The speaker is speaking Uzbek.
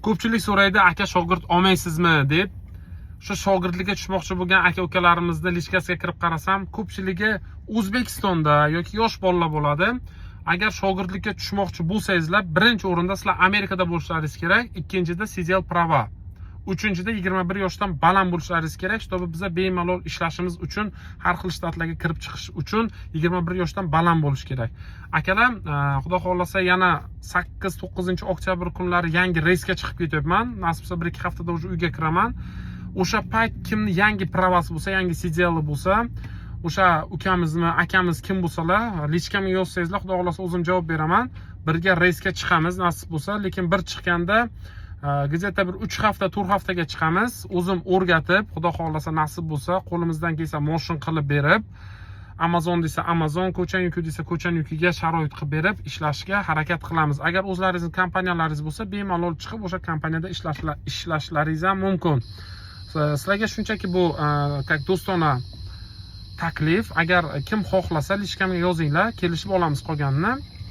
Ko'pchilik so'raydi, aka, shogird olmaysizmi deb. O'sha shogirdlikka tushmoqchi bo'lgan aka ukalarimizni личка siga kirib qarasam, ko'pchiligi O'zbekistonda yoki yosh bolalar bo'ladi. Agar shogirdlikka tushmoqchi bo'lsangizlar, birinchi o'rinda sizlar Amerikada bo'lishlaringiz kerak, ikkinchida CDL права, uchinchida 21 yoshdan baland bo'lishlaringiz kerak, чтобы biza bemalol ishlashimiz uchun, har xil shtatlarga kirib chiqish uchun 21 yoshdan baland bo'lish kerak. Akalar, xudo xohlasa, yana 8-9 oktyabr kunlari yangi reysga chiqib ketyapman. Nasib bo'lsa, 1-2 haftada уже uyga kiraman. O'sha payt kimni yangi права si bo'lsa, yangi CDL bo'lsa, o'sha ukamizni, akamiz kim bo'lsalar, личка mga yozsangizlar, xudo xohlasa, o'zim javob beraman. Birga reysga chiqamiz, nasib bo'lsa. Lekin bir chiqqanda где-то bir 3 hafta, 4 haftaga chiqamiz. O'zim o'rgatib, xudo xohlasa, nasib bo'lsa, qo'limizdan kelsa, moshin qilib berib, Amazon desa Amazon, ko'chani yuki desa ko'chani yukiga sharoit qilib berib ishlashga harakat qilamiz. Agar o'zlaringizni kompaniyalaringiz bo'lsa, bemalol chiqib o'sha kompaniyada ishlashlaringiz ham mumkin. Sizlarga shunchaki bu как do'stona taklif. Agar kim xohlasa, личка mga yozinglar, kelishib olamiz qolganini.